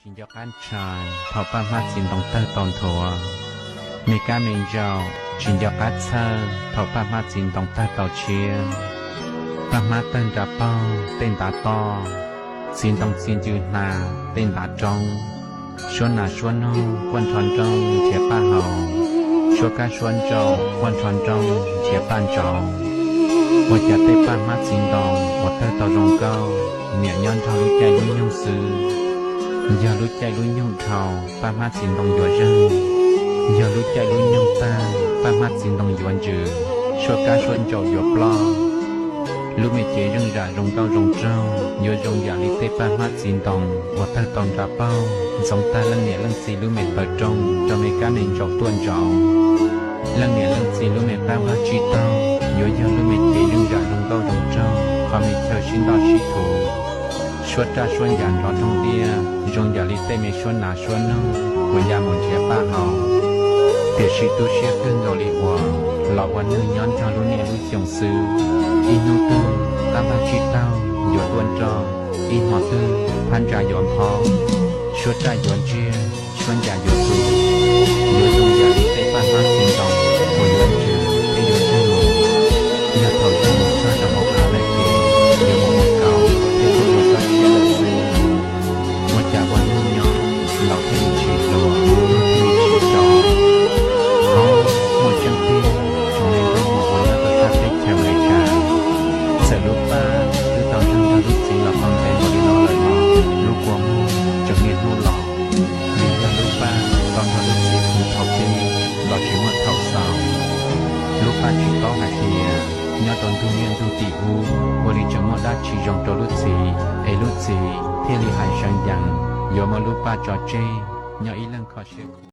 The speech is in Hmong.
Tsis nco qab ntshai thaum paj hmab txiv ntoo tawg tau nthuav, me kab me ntsaum tsis nco qab txhawj thaum paj hmab txiv ntoo tawg tau tshiab. Paj hmab tawg nra paug tej ntav toj, txiv ntoo txi ncw hnav tej ntav roob. Suab nas suab noog quaj nrho nrooj nrhiav paj haus, suab kab suab ntsaum quaj nrho nrooj nrhiav paj ntsauv. Ua cas tej paj hmab txiv ntoo uas tawg tau zoo nkauj niam nyob nrog lub caij lub nyoog xwb. Yog lub caij lub nyoog dhau, paj hmab txiv ntoo yuav zeeg. Yog lub caij lub nyoog tag, paj hmab txiv ntoo yuav ntsws, suab kab suab ntsaum yuav ploj. Lub me cev zeej zam zoo nkauj zoo nraug yuav zoo yam li tej paj hmab txiv ntoo uas tawg tau nra paug, ntxoov tag leej niam leej txiv lub me taw rooj rau me kab me ntsaum tuaj ntsaum. Leej niam leej txiv lub me qab vaj tsib taug yuav yog lub me cev zeej zam zoo nkauj zoo nraug, qhov me chaw sib ntoj sib thuv, suab raj suab ncas nrov roog diaj zoo yam li tej me suab nas suab noog uas ya mus nrhiav paj haus. Tiam sis tu siab kawg nkaus li uas los ua neeg nyob nrog lub niaj lub xyoo xwb, ib hnub twg qab vaj tsib taug yuav tuaj nroj, ib hmo twg phab ntsa yuav nphob, suab raj yuav ntsiag, suab ncas yuav tu, yuav zoo yam li tej paj hmab txiv ntoo uas yuav ntsws thiab yuav ntswg mus. Yog thaum zoo mus txog rau hauv av lawm ces yuav mus ua kaus thiab tuaj ua tsob tshiab lawm xwb. Ua cas ua neeg nyob los thiaj li tsis hluas, thiaj li tsis tso. Hov, muaj tseeb tiag, tsoom me nkauj muam uas nyob rau sab teb chaws Amelikas, txawm lub paj twb tau nrog lub txiv los tau ntev npaum li no lawm los lub kua muag tseem niaj hnub los. Vim yog lub paj tau nrog lub txiv hu thaum twg los tsis muaj thaum xaus. Lub paj tsis paub hais tias nyob rau ntug niaj ntug tim ub ua li tseem muaj dab tsi zoo rau lub txiv es lub txiv thiaj li hais sawv ncees yuav muab lub paj tso tseg nyob ib leeg kho siab.